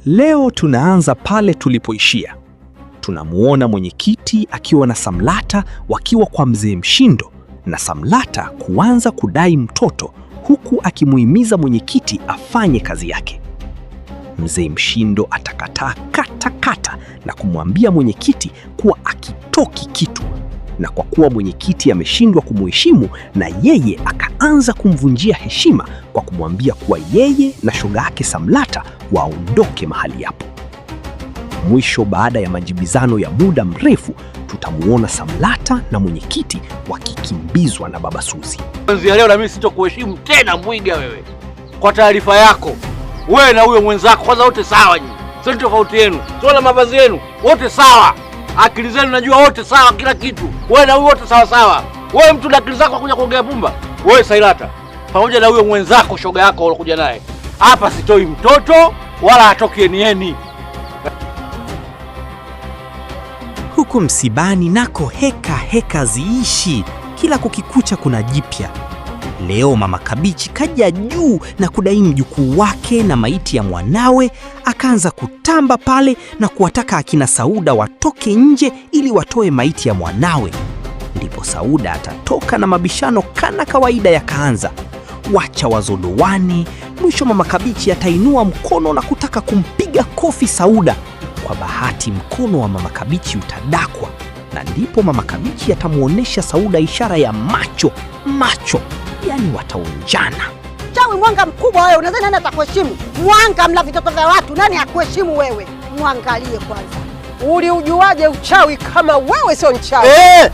Leo tunaanza pale tulipoishia. Tunamuona mwenyekiti akiwa na Samlata wakiwa kwa mzee Mshindo na Samlata kuanza kudai mtoto huku akimuhimiza mwenyekiti afanye kazi yake. Mzee Mshindo atakataa kata kata na kumwambia mwenyekiti kuwa akitoki kitu, na kwa kuwa mwenyekiti ameshindwa kumuheshimu, na yeye akaanza kumvunjia heshima kwa kumwambia kuwa yeye na shoga yake Samlata waondoke mahali hapo. Mwisho, baada ya majibizano ya muda mrefu, tutamuona Samlata na mwenyekiti wakikimbizwa na Baba Suzi. Kuanzia leo na mimi sitokuheshimu tena Mbwiga wewe. Kwa taarifa yako, wewe na huyo mwenzako kwanza wote sawa nyinyi. Sio tofauti yenu. Sio na mavazi yenu, wote sawa. Akili zenu najua wote sawa kila kitu. Wewe na huyo wote sawa sawa. Wewe mtu na akili zako kuja kuongea pumba. Wewe Sailata pamoja na huyo mwenzako shoga yako ulokuja naye. Hapa sitoi mtoto wala hatoki enieni. Huku msibani nako heka heka ziishi, kila kukikucha kuna jipya. Leo mama Kabichi kaja juu na kudai mjukuu wake na maiti ya mwanawe, akaanza kutamba pale na kuwataka akina Sauda watoke nje ili watoe maiti ya mwanawe. Ndipo Sauda atatoka na mabishano kana kawaida yakaanza, wacha wazodowane. Mwisho mama Kabichi atainua mkono na kutaka kumpiga kofi Sauda. Kwa bahati mkono wa mama Kabichi utadakwa, na ndipo mama Kabichi atamwonyesha Sauda ishara ya macho macho, yani wataonjana. Chawi mwanga mkubwa wewe, unadhani nani atakuheshimu? Mwanga mla vitoto vya watu, nani akuheshimu wewe? Mwangalie kwanza. Uliujuaje uchawi kama wewe sio mchawi? Eh!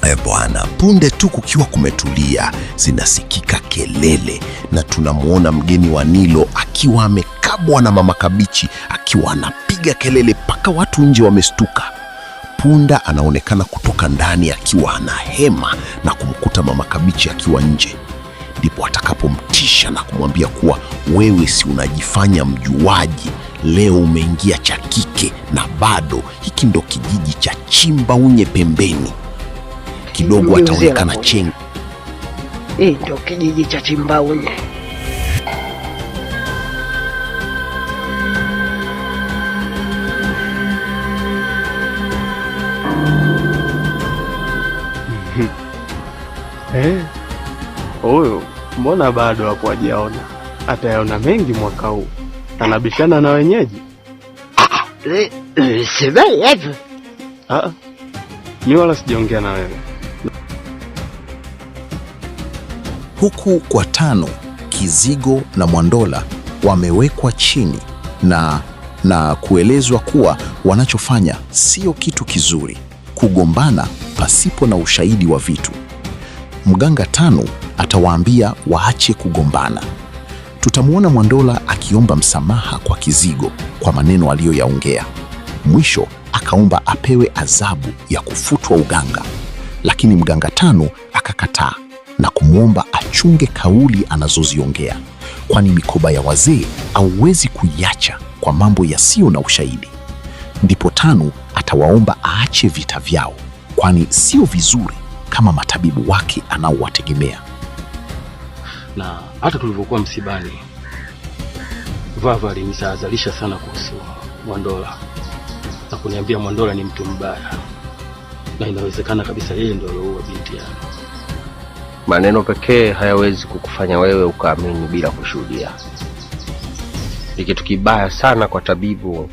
E bwana, punde tu kukiwa kumetulia, zinasikika kelele na tunamwona mgeni wa Nilo akiwa amekabwa na mama Kabichi akiwa anapiga kelele mpaka watu nje wamestuka. Punda anaonekana kutoka ndani akiwa anahema na kumkuta mama Kabichi akiwa nje. Ndipo atakapomtisha na kumwambia kuwa wewe si unajifanya mjuaji, leo umeingia cha kike na bado hiki ndo kijiji cha chimba unye pembeni. Kidogo ataonekana chenga Hii ndio kijiji cha Chimbaunye. Huyu mbona bado hapo hajaona? Atayaona mengi mwaka huu. Anabishana na wenyeji. Ah, mi wala sijaongea na wewe. Huku kwa Tano, Kizigo na Mwandola wamewekwa chini na kuelezwa kuwa wanachofanya sio kitu kizuri, kugombana pasipo na ushahidi wa vitu. Mganga Tano atawaambia waache kugombana. Tutamwona Mwandola akiomba msamaha kwa Kizigo kwa maneno aliyoyaongea. Mwisho akaomba apewe adhabu ya kufutwa uganga, lakini mganga Tano akakataa na kumwomba achunge kauli anazoziongea, kwani mikoba ya wazee hauwezi kuiacha kwa mambo yasiyo na ushahidi. Ndipo Tano atawaomba aache vita vyao, kwani sio vizuri kama matabibu wake anaowategemea. Na hata tulivyokuwa msibani, Vava alinitahadharisha sana kuhusu Mwandola na kuniambia Mwandola ni mtu mbaya na inawezekana kabisa yeye ndio alioua binti yangu. Maneno pekee hayawezi kukufanya wewe ukaamini bila kushuhudia. Ni kitu kibaya sana kwa tabibu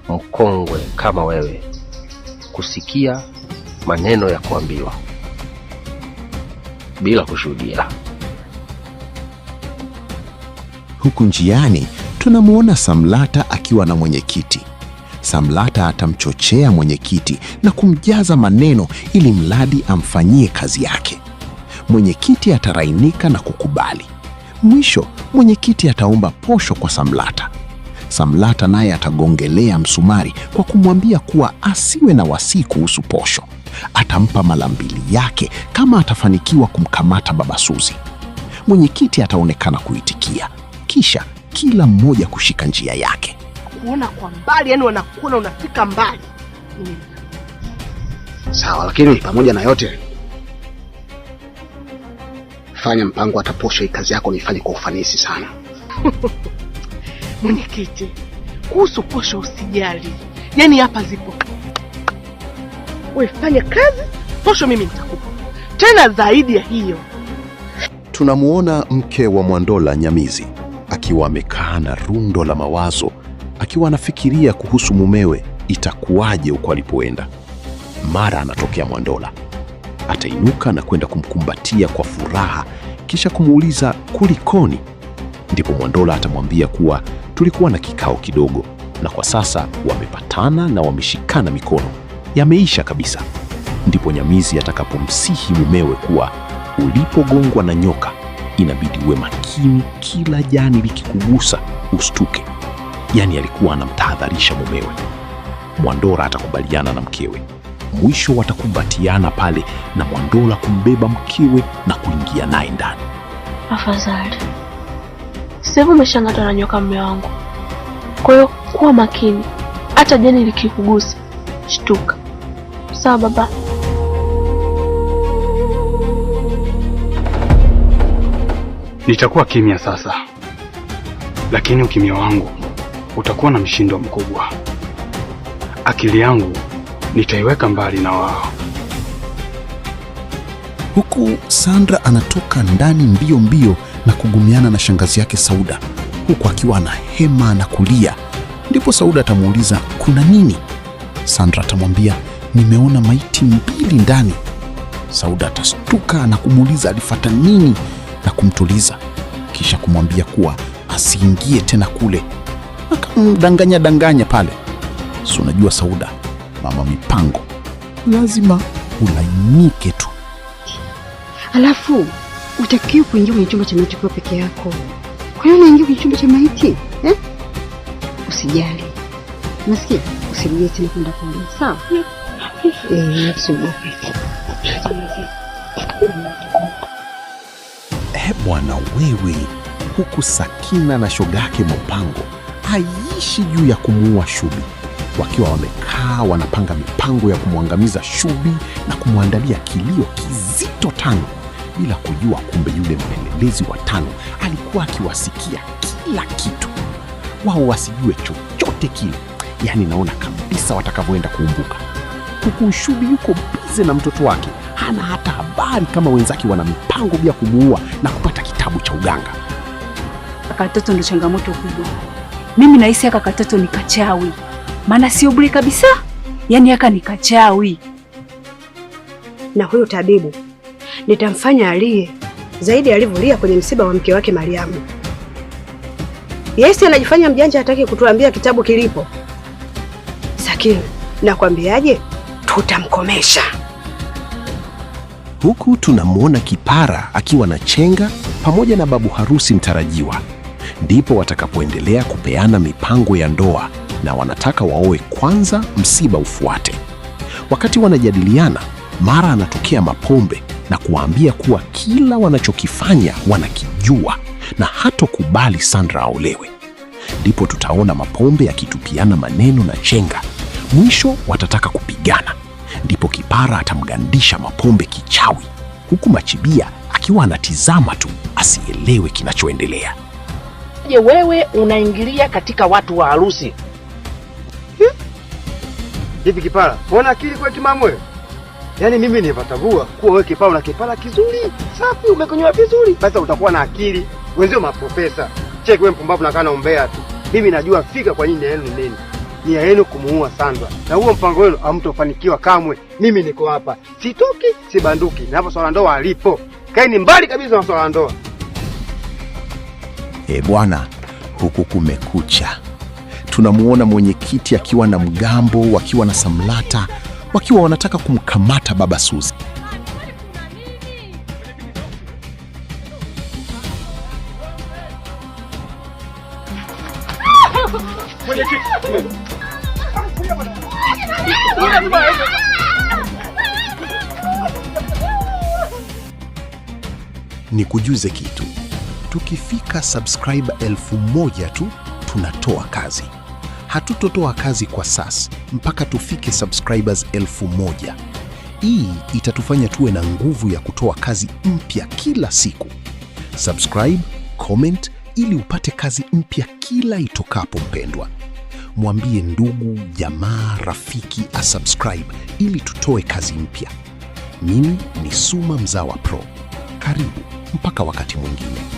mkongwe kama wewe kusikia maneno ya kuambiwa bila kushuhudia. Huku njiani tunamwona Samlata akiwa na mwenyekiti. Samlata atamchochea mwenyekiti na kumjaza maneno ili mradi amfanyie kazi yake. Mwenyekiti atarainika na kukubali. Mwisho mwenyekiti ataomba posho kwa Samlata. Samlata naye atagongelea msumari kwa kumwambia kuwa asiwe na wasii kuhusu posho. Atampa mara mbili yake kama atafanikiwa kumkamata Baba Suzi. Mwenyekiti ataonekana kuitikia, kisha kila mmoja kushika njia yake. Kuona kwa mbali, yani wanakuona unafika mbali. Sawa, lakini pamoja na yote fanya mpango hata posho, hii kazi yako niifanye kwa ufanisi sana. Mwenyekiti, kuhusu posho usijali, yaani hapa zipo. Wewe fanya kazi, posho mimi nitakupa, tena zaidi ya hiyo. Tunamuona mke wa Mwandola Nyamizi akiwa amekaa na rundo la mawazo, akiwa anafikiria kuhusu mumewe itakuwaje huko alipoenda. Mara anatokea Mwandola, atainuka na kwenda kumkumbatia kwa furaha, kisha kumuuliza kulikoni. Ndipo Mwandola atamwambia kuwa tulikuwa na kikao kidogo na kwa sasa wamepatana na wameshikana mikono, yameisha kabisa. Ndipo Nyamizi atakapomsihi mumewe kuwa ulipogongwa na nyoka inabidi uwe makini, kila jani likikugusa ustuke. Yaani alikuwa anamtahadharisha mumewe. Mwandora atakubaliana na mkewe. Mwisho watakumbatiana pale na Mwandola kumbeba mkewe na kuingia naye ndani. Afadhali sasa hivi umeshangatwa na nyoka, mume wangu. Kwa hiyo kuwa makini, hata jani likikugusa shtuka. Sawa baba? Nitakuwa kimya sasa, lakini ukimya wangu utakuwa na mshindo mkubwa. Akili yangu nitaiweka mbali na wao. Huku Sandra anatoka ndani mbio mbio na kugumiana na shangazi yake Sauda, huku akiwa anahema na kulia. Ndipo Sauda atamuuliza kuna nini? Sandra atamwambia nimeona maiti mbili ndani. Sauda atastuka na kumuuliza alifata nini na kumtuliza, kisha kumwambia kuwa asiingie tena kule. Akamdanganya danganya pale. Si unajua Sauda, mama mipango, lazima ulainike tu. Alafu utakiwa kuingia kwenye chumba cha maiti ukiwa peke yako. Kwa hiyo unaingia kwenye chumba cha maiti eh? Usijali, nasikia usirudie tena kwenda kule, sawa? Usiogope. Bwana wewe, huku Sakina na shogake Mopango haiishi juu ya kumuua Shubi, wakiwa wamekaa wanapanga mipango ya kumwangamiza Shubi na kumwandalia kilio kizito Tano, bila kujua kumbe yule mpelelezi wa Tano alikuwa akiwasikia kila kitu, wao wasijue chochote kile. Yaani naona kabisa watakavyoenda kuumbuka, huku Shubi yuko bize na mtoto wake, hana hata habari kama wenzake wana mipango ya kumuua na kupata kitabu cha uganga. Katoto ndo changamoto kubwa. Mimi nahisi aka katoto ni kachawi, maana sio bure kabisa, yaani aka ni kachawi. Na huyo tabibu nitamfanya alie zaidi alivyolia kwenye msiba wa mke wake Mariamu. Yesi anajifanya mjanja, hataki kutuambia kitabu kilipo. Sakina, nakwambiaje, tutamkomesha. Huku tunamwona Kipara akiwa na Chenga pamoja na babu harusi mtarajiwa. Ndipo watakapoendelea kupeana mipango ya ndoa na wanataka waoe kwanza, msiba ufuate. Wakati wanajadiliana, mara anatokea Mapombe na kuwaambia kuwa kila wanachokifanya wanakijua na hatokubali Sandra aolewe. Ndipo tutaona Mapombe akitupiana maneno na Chenga. Mwisho watataka kupigana. Ndipo Kipara atamgandisha Mapombe kichawi, huku Machibia akiwa anatizama tu asielewe kinachoendelea. Je, wewe unaingilia katika watu wa harusi? Hivi Kipara, una akili kwa timamu wewe? Yaani mimi nilipatambua kuwa wewe Kipara una kipara kizuri, safi, umekonyoa vizuri. Basi utakuwa na akili. Wenzio maprofesa. Cheki wewe mpumbavu na kana umbea tu. Mimi najua fika kwa nini yenu ni nini. Nia yenu kumuua Sandra. Na huo mpango wenu hamtofanikiwa kamwe. Mimi niko hapa. Sitoki, sibanduki. Na hapo swala ndoa alipo. Kaeni mbali kabisa na swala ndoa. E bwana, huku kumekucha. Tunamuona mwenyekiti akiwa na mgambo, wakiwa na Samlata, wakiwa wanataka kumkamata baba Suzi. Nikujuze kitu, tukifika subscribe 1000 tu tunatoa kazi. Hatutotoa kazi kwa sasa mpaka tufike subscribers 1000. Hii itatufanya tuwe na nguvu ya kutoa kazi mpya kila siku. Subscribe, comment ili upate kazi mpya kila itokapo mpendwa. Mwambie ndugu, jamaa, rafiki asubscribe ili tutoe kazi mpya. Mimi ni Suma Mzawa Pro. Karibu mpaka wakati mwingine.